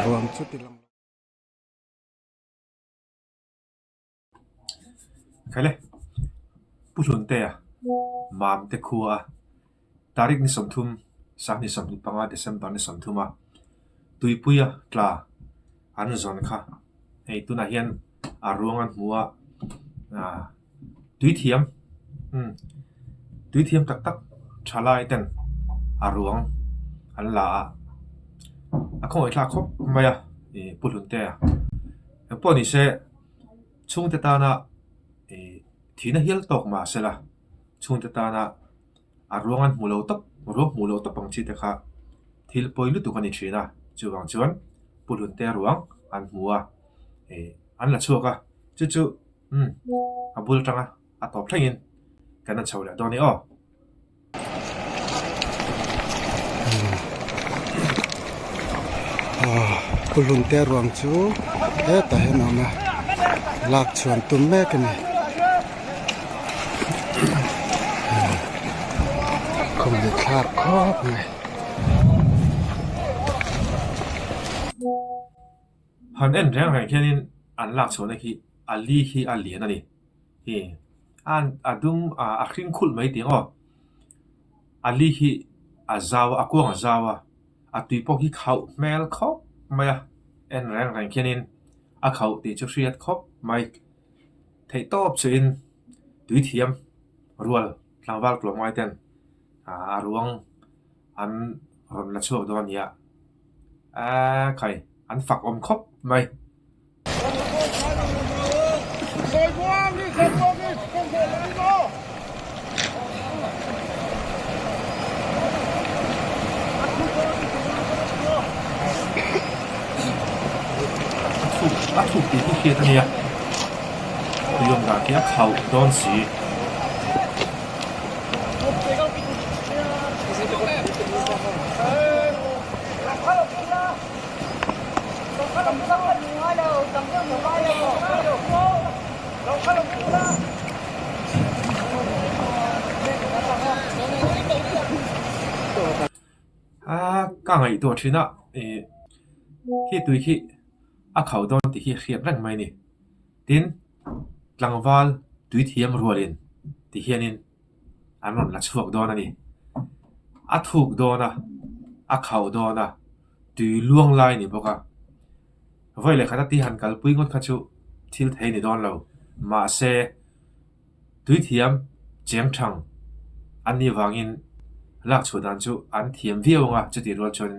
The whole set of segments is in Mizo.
Ruang chu ti lang. Khaile, Pu Hluntea, Mamte khua a tarik ni 30, Sanghni 25 December ni 30 a Tuipuia tla an zawn kha hei tunah hian a ruang an hmu a, ah tuithiam umm tuithiam tak tak thalai ten a ruang an la a, a khawngaih thlak khawp mai a ih Pu Hluntea. Engpawh ni se chhungte tana ih thihna hial tawk mah sela chhungte tana a ruang an hmu lo tawp ruang hmuh loh tawp ang chi te kha thil pawi lutuk a ni thin a chuvang chuan Pu Hlunte ruang an hmu a ih an la chhuak a chu chu umm a bul atanga a tawp thlengin kan han chho leh dawn a ni aw. Pu Hlunte ruang chu hetah hian a awm a lak chhuan tum mek a ni. Khum leh thlak khawp mai. Han en reng reng khianin an lak chhuahna khi a li khi a lian a ni. Hi a a dum ah a hring khulh mai tih ang aw. A li hi a zau a a kuang a zau a a tui pawh hi khauh hmel khawp mai a en reng reng khianin a khauh tih chu hriat khawp mai. Theih tawp chuhin tui thiam rual tlangval tlawmngai ten ah a ruang an rawn la chhuak dawn a ni a aaa khai an fak awm khawp mai. A thuk tih hi hriat a nia tui awm dan khi a khauh dawn si. A ka ngaihtuah thin a ih khi tui khi a khauh dawn tih hi hriat reng mai a ni tin tlangval tui thiam rualin ti hianin an rawn la chhuak dawn a ni a thuk dawn a a khauh dawn a tui luang lai a ni bawk a vawi leh khat a ti han kalpui ngawt kha chu thil thei a ni dawn lo mahse tui thiam cheng thang an nih vangin lak chhuah dan chu an thiam viau ang a chutih rual chuan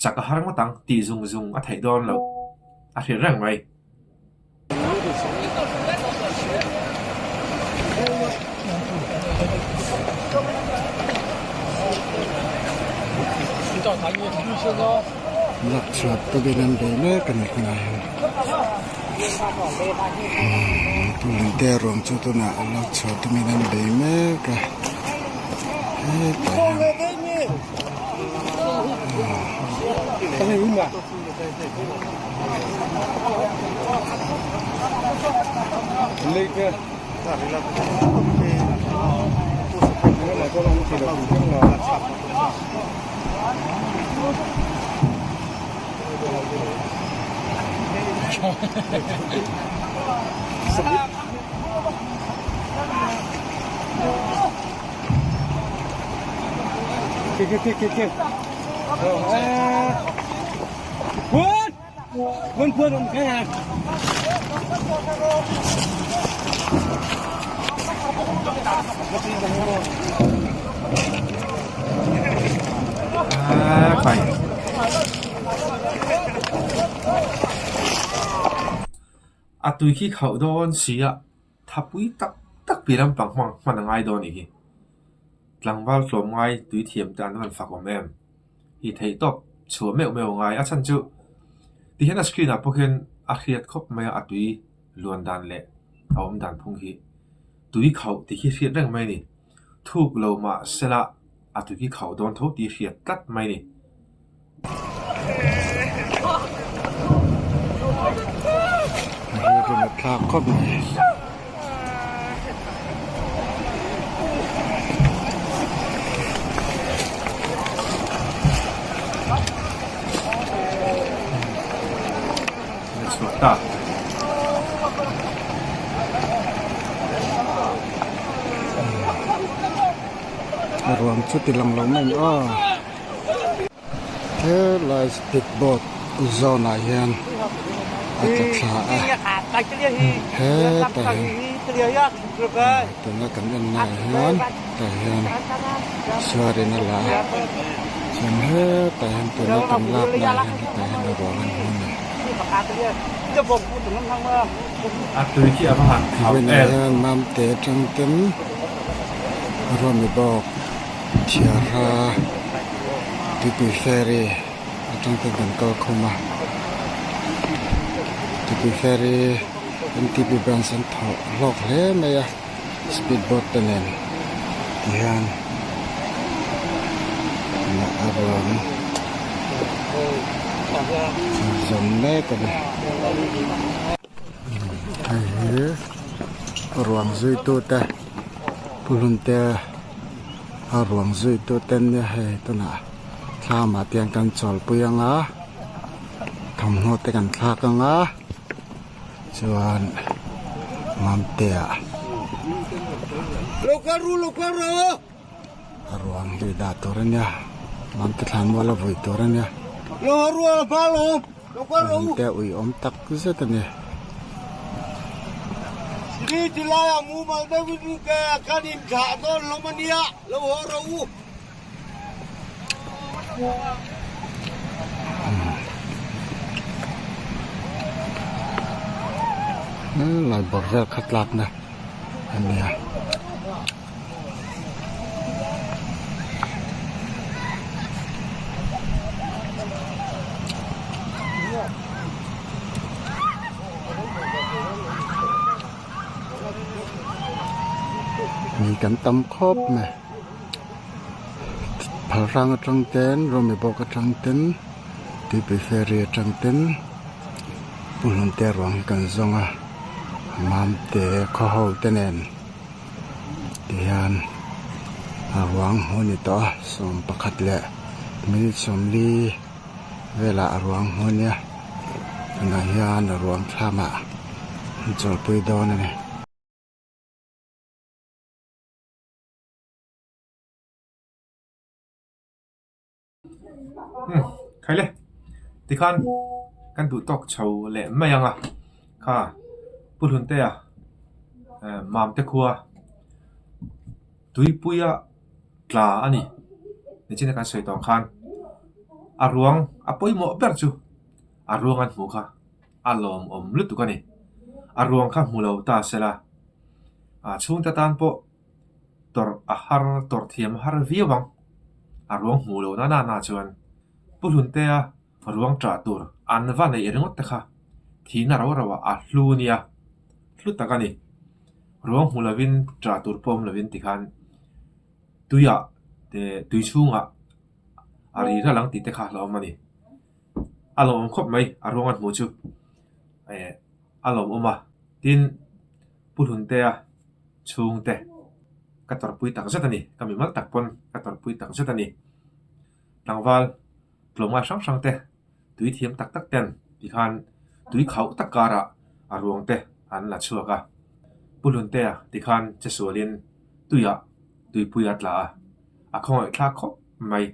chak a har ngawt ang tih zung zung a theih dawn loh a hrilh reng mai. Lak chhuat te bin an bei mek a ni tunah hian tute ruang chu tunah lak chhuat te bin an bei mek a hetah hian. A tui khi khauh dawn si a thapui tak tak pi lampang hmang hman a ngai dawn a nih hi tlangval tlawmngai tui thiam te an rawn fak awm em. hi theih tawp chhuah meuh meuh a ngai. A chhan chu tihian a screen ah pawh khian a hriat khawp mai a a tui luan dan leh a awm dan phung hi tui khauh tih hi hriat reng mai a ni. Thuk lo mah sela a tui hi khauh dawn tho tih hriat tlat mai a ni. Rilru thlak khawp mai. chhuak ta. A ruang chu ti lang lo mai aw. Helai speed boat zawn ah hian a tla thla a hetah hian tuna kan en na ah hian tah hian chhuar in a la a chuan hetah hian tuna kan lak na ah hian hetah hian a ruang an hmu a ni. Vawiinah hian Mamte atang ten Rawmi bawk. Thiarha Tuipui ferry atang ten kan kal khawm a Tuipui ferry M_T_P branch an thawh hlawk hle mai a speed boat te nen tihian a ruang zawm mek a ni. Hei hi ruang zuitute Pu Hlunte a ruang zuitute an nia hei tunah thlamah te hian kan chawlpui ang a thawmhnaw te kan thlak ang a chuan Mamtea a ruang hi dah tur a nia Mamte thlan mual a vui tur a nia Hlunte ui awm tak zet a ni. Helai bawr vel kha tlakna a nia. Mi kan tam khawp mai phal hrang atang ten rawmi bawk atang ten tuipui ferry atang ten pu hlunte ruang hi kan zawng a mamte khaw ho te nen. Tihian a ruang hmuh a ni tawh a 11 leh minute 40 velah a ruang hmuh a nia tunah hian a ruang thlamah an chawlhpui dawn a ni. Umm khaile tikhan kan duh tawk chho leh mai ang a kha Pu Hluntea eh Mamte khua Tuipuia tla a ni nichina kan sawi tawh ang khan a ruang a pawimawh ber chu a ruang an hmuh kha a lawmawm lutuk a ni a ruang kha hmu lo ta sela ah chhungte tan pawh. Tawrh a har tawrh thiam har viau ang. A ruang hmuh loh na na chuan Pu Hluntea ruang ṭah tur an va neih ringawt te kha thihna ro ro ah a hlu nia, hlu tak a ni. Ruang hmu lovin ṭah tur pawh awm lovin tikhan tuiah tui chhungah a ri ral ang tih te kha a hlauhawm a ni. A lawmawm khawp mai a ruang an hmuh chu a lawmawm a, tin Pu Hluntea chhungte ka tawrhpui tak zet a ni, ka mimal tak pawn ka tawrhpui tak zet a ni. Tlangval tlawmngai hrang hrang te tui thiam tak tak ten tikhan tui khauh tak karah a ruang te an la chhuak a. Pu Hluntea tikhan che sualin tuiah tuipui a tla a, a khawngaih thlak khawp mai.